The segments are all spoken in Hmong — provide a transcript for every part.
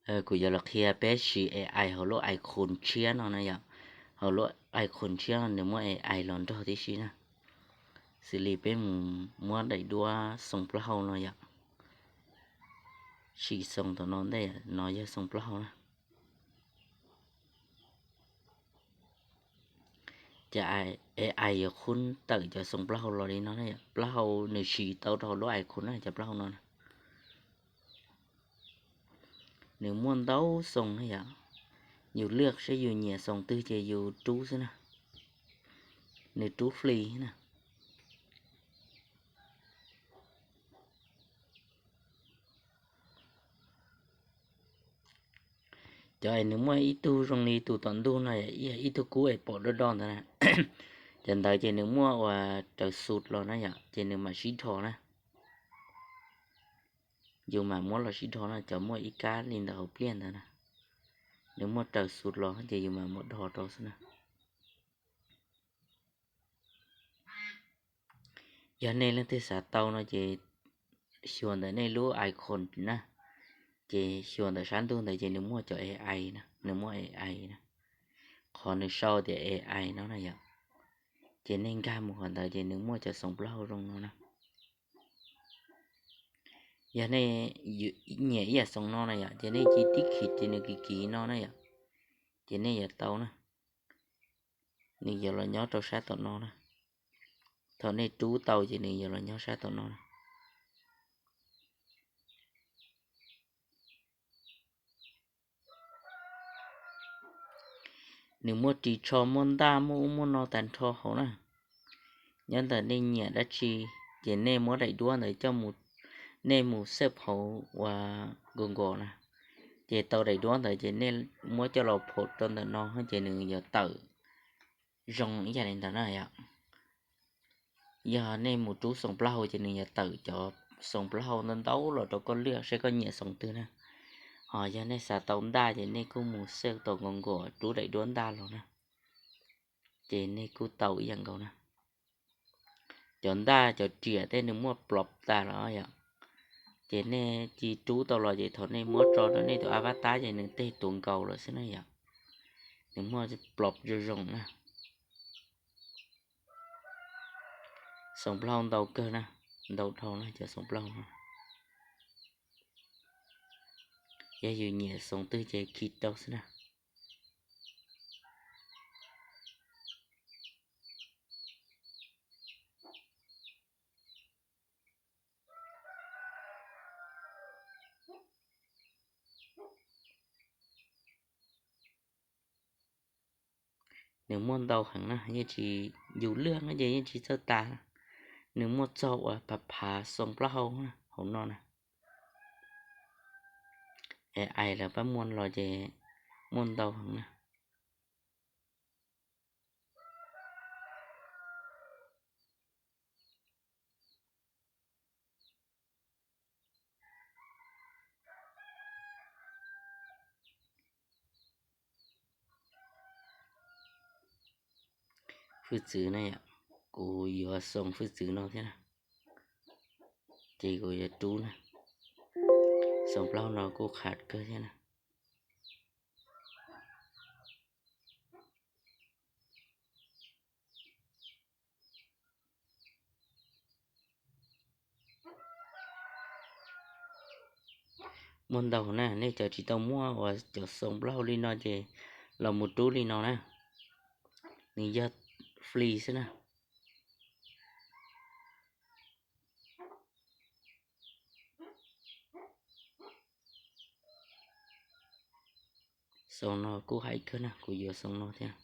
Kuv yuav los qhia peb siv A I hauv lub icon tshiab no na yom. Hauv lub icon tshiab no nws muaj A I los nrog tib si na. Xws li peb mus muab daim duab xoo plaub hau no yom. Sim xoo tom no ntej, no yog xoo plaub hau na. Ces A I yuav qhub tawm cov xoo plaub hau los li no na yom. Plaub hau nws siv tau rau hauv lub icon na, cov plaub hau no na. Nws muaj ntau xoo na yom. Yus lwaj saib yus nyiam xoo twg ces yus rub xwb na. Nws rub free na. Cov es nws muaj ib tug zoo li tus tom ntug no, ib tug kub es pom doj doj ntawd na. Cov ntawd ces nws muaj uas raws xus los na yom, ces nws mam sib dhos na. Yus mam muab los sib dhos na, cov muaj ib kab li ntawd hauv pliaj ntawd na. Nws muaj raws xus los ces yus mam muab dhos rau xwb na. Yog nej leej twg xav tau no ces xyuas ntawm nej lub icon na, ces xyuas ntawm sab ntug ntawd ces nws muaj cov A I na, nws muaj A I na. Qhov nws sau tias A I no na yom, ces nej nkag mus qhov ntawd ces nws muaj cov xoo plaub hau zoo no na. Yog nej nyiam ib yam xoo no na yom, ces nej cia tib khij ces nws kiv kiv no na yom, ces nej yuav tau na. Nws yuav los nyob rau sab tom no na. Thaum nej rub tau ces nws yuav los nyob sab tom no na. Nws muaj ris tsho, muaj ntaj, muaj ub muaj no tag nrho hauv na. Nyob ntawm nej nyiam dab tsi, ces nej muab daim duab ntawd coj mus, nej mus search hauv uas Google na, ces tau daim duab ntawd ces nej muab coj los phom rau ntawm no ces nws yuav tawm zoo ib yam li ntawd na yom. Yog nej mus rub xoo plaub hau ces nws yuav tawm cov xoo plaub hau ntau ntau los rau koj lwaj saib koj nyiam xoo twg na. Ho yog nej xav tau ntaj ces nej kuj mus search tau Google rub daim duab ntaj los na, ces nej kuj tau ib yam nkaus na. Cov ntaj cov riam tej nws muaj plop tas los yom, ces nej cia rub tau los ces thaum nej muab tso rau nej tus avatar ces nws tej tuav nkaus lawm xwb na yom. Nws muaj plop zoo zoo na. Xoo plaub hau ntau kawg na, ntau dhau na cov xoo plaub hau no. Yog yus nyiam xoo twg ces khi rau xwb na. Nws muaj ntau heev na, yeej tsis, yus lwaj no ces yeej tsis txawj tas. Nws muaj txog uas phav phav xoo plaub hau hauv no na. Es ais lawv pab muaj los ces muaj ntau heev na. Hwj txwv na yom, kuv yuav xoo hwj txwv no thiab na, ces kuv yuav rub na. Xoo plaub no kuj qhav kawg thiab na. Muaj ntau na, nej cov tsis tau muaj uas cov xoo plaub hau li no ces los mus rub li no na, nws yog free xwb na. Xoo no kuj haib kawg na, kuv yuav xoo no thiab.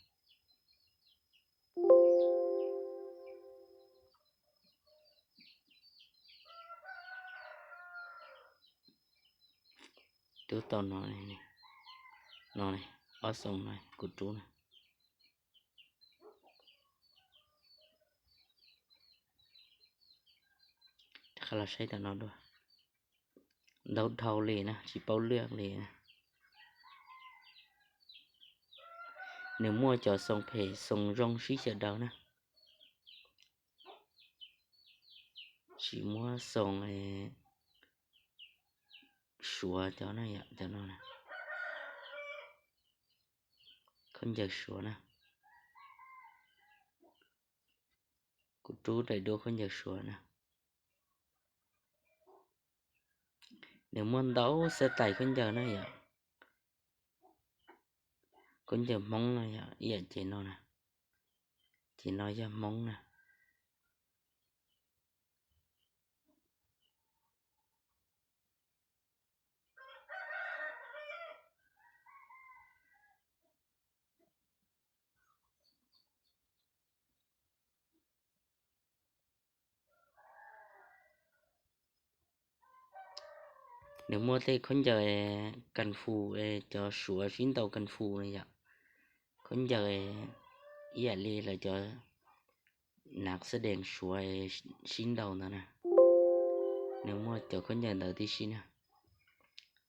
Rub tau no, no, ob xoo no kuv rub na. Rov qab los saib tom no dua. Ntau dhau li na, tsis paub lwaj li na. Nws muaj cov xoo phem xoo zoo sib xyaw daws na. Tsis muab xoo suav cov na yom, cov no na. khaub ncaws Suav na. Kuv rub daim duab khaub ncaws Suav na. Nws muaj ntau xab tais khaub ncaws na yom. Khaub ncaws Hmoob no yom, ib yam ces no na. Ces no yog Hmoob na. Nws muaj tej khaub ncaws kas fus, cov Suav sib ntaus kas fus na yom. Khaub ncaws ib yam li lawv cov nav xab dees Suav sib ntaus ntawd na. Nws muaj cov khaub ncaws ntawd tib si na.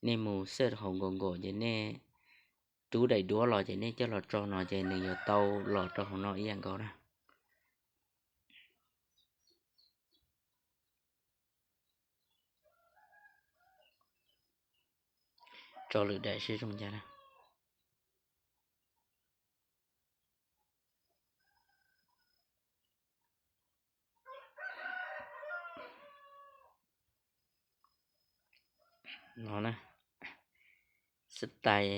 Nej mus xaj hauv Google ces nej rub daim duab los ces nej coj los tso no ces nws yuav tau los rau hauv no ib yam nkaus na. Tso lwm daim seb zoo cas na. No na, xab tais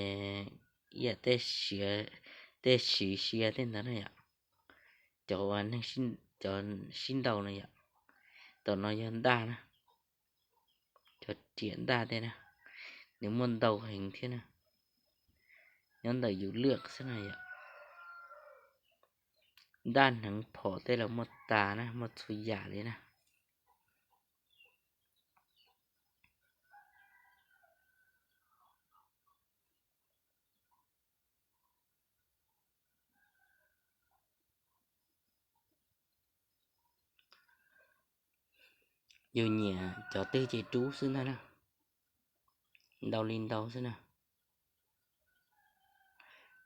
ib yam tej siv sia tej ntawd na yom. Cov uas neeg, cov sib ntaus na yom. Tom no yog ntaj na, cov riam ntaj tej na, nws muaj ntau heev thiab na. Nyob ntawm yus lwaj xwb na yom. Ntaj hneev phom tej los muaj tas na, muaj txhua yam li na. Yus nyiam cov twg ces rub xwb ntag na. Ntau li ntau xwb na.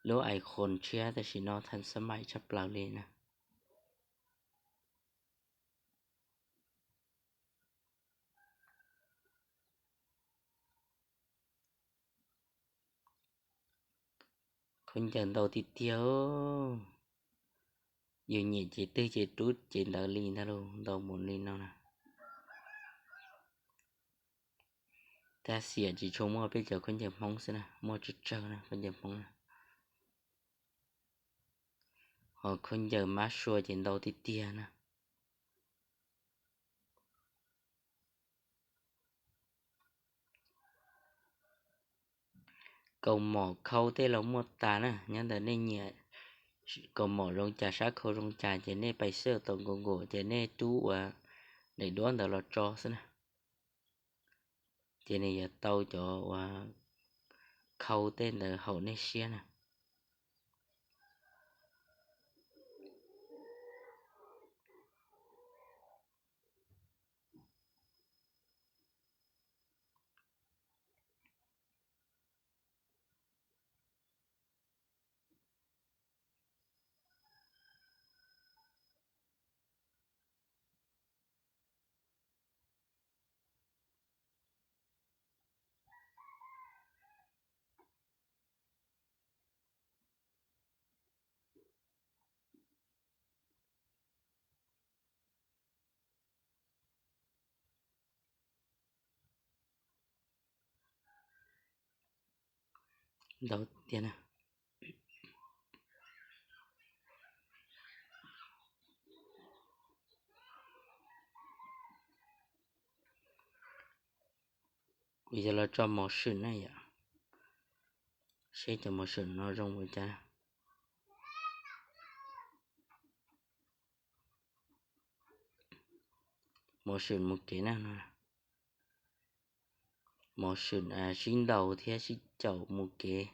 Lub iPhone tshiab tam sim no than xab maim tshaj plaws li na. Khaub ncaws ntau tiag tiag. Yus nyiam ces twg ces rub ces ntawd li ntag lauj, ntau mus li no na. Tab sis tsis tshua muaj peb cov khaub ncaws Hmoob xwb na, muaj tsawg tsawg na khaub ncaws Hmoob na. Ho khaub ncaws mab sua ces ntau tiag tiag na. Kaus mom khau tej los muaj tas na, nyob ntawm nej nyiam kaus mom zoo cas, sab khau zoo cas ces nej pais search tau Google ces nej rub ua daim duab ntawd los tso xwb na. Ces nws yuav tau cov uas khau tej ntawd haum nej siab na. Ntau tiag na. Kuv yuav los tso mos swm na yom, seb cov mos swm no zoo ua cas. Mos swm mus kev na no. Mos swm sib ntaus thiab sib caum mus kev,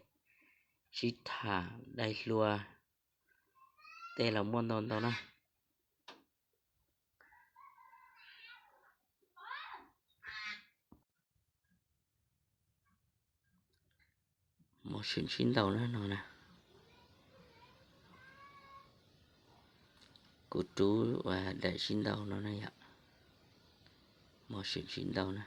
sib tham dai hlua tej los muaj ntau ntau na. Mos swm sib ntaus na no na. Kuv rub ua daim sib ntaus no na yom. Mos swm sib ntaus na.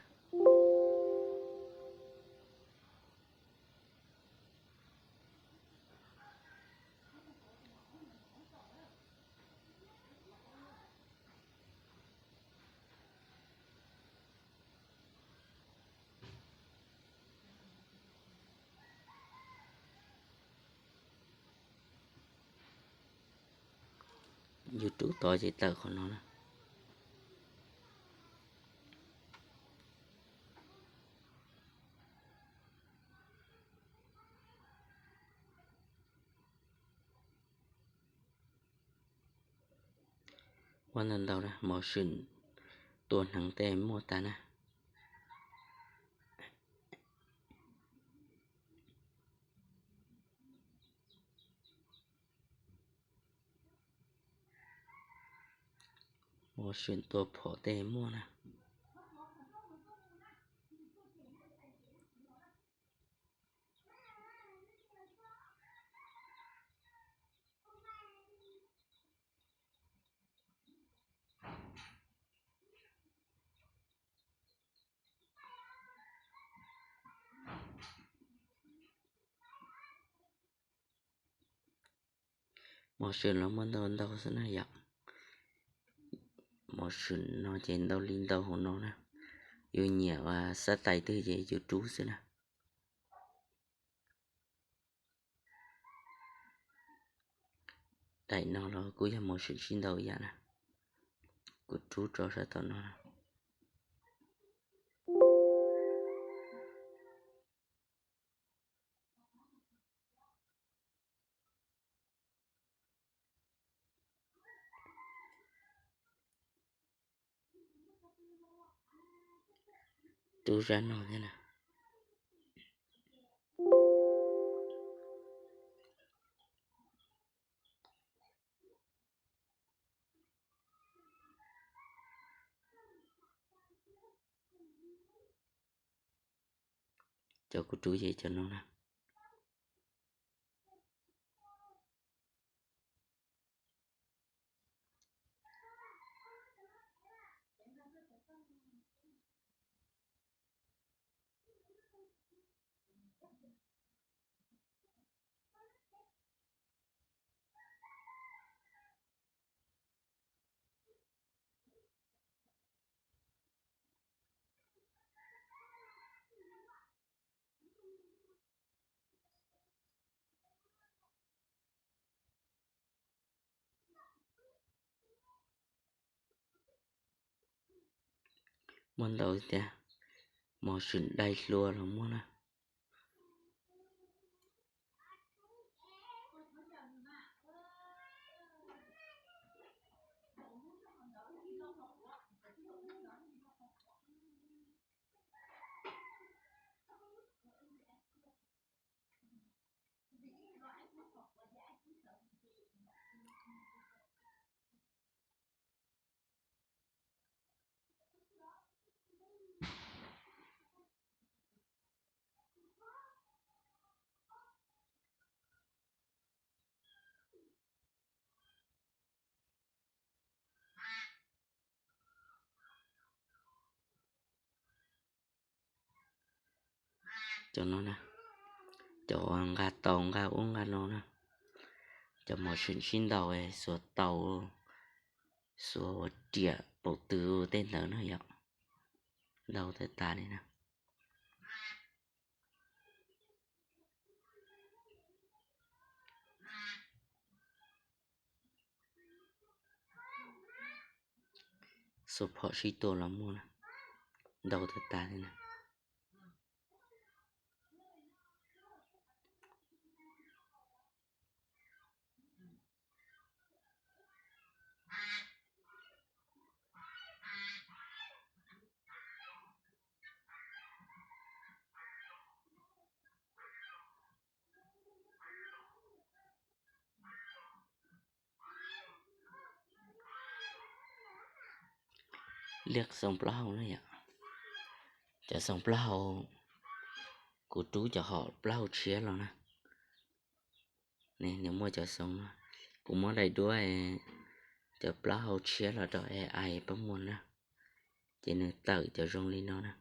Yus rub tod ces tawm qhov no na. Ua ntau ntau na, motion tua hneev tej muaj tag na. Motion tua phom tej muaj na. Motion los muaj ntau ntau xwb na yom. Motion no ces ntau li ntau hauv no na. Yus nyiam xab tais twg ces yus rub xwb na. Daim no los kuj yog motion sib ntaus ib yam na. Kuv rub rau sab tom no na. Rub sab no thiab na. Cov kuv rub ces cov no na. Muaj ntau tiag, motion dai hlua los muaj na. Cov no na, cov nqa tau nqa ub nqa no na, cov motion sib ntaus xuas tau, xuas ua riam paum tw tej ntawd na yom, ntau tas tas li na. Xuas phom sib tua los muaj na, ntau tas tas li na. Liaj xoo plaub hau na yom. Cov xoo plaub hau, kuv rub cov hom plaub hau tshiab los na. Nws muaj cov xoo no, kuv muab daim duab cov plaub hau tshiab los rau A I pab muag na, ces nws tawm cov zoo li no na.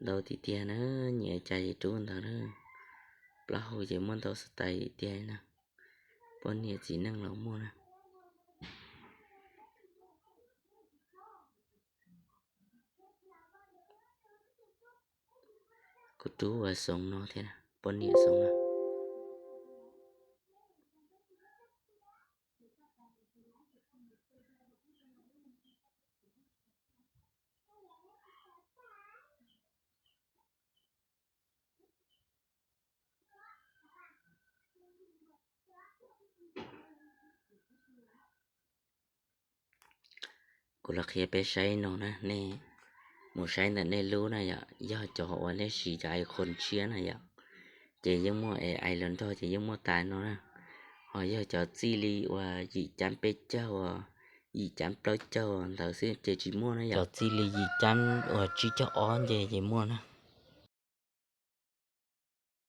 Ntau tiag tiag na, nyiam cas ces rub ntawd na. Plaub hau ces muaj ntau style tiag na. Poj niam txiv neej los muaj na. Kuv tub uas Xoo no thiab, poj niam Xoo no. Kuv los qhia peb saib no na, nej mus saib ntawm nej lub na yom, yog cov uas nej siv cov iChone tshiab na yom, ces yeej muaj, es ais los nrog ces yeej muaj tas no na. Ho yog cov txij li uas yim cab peb caug, yim cab plaub caug ntawd xwb ces tsis muaj na yom. Cov txij li yim cab uas tsib caug ob nce ces muaj na.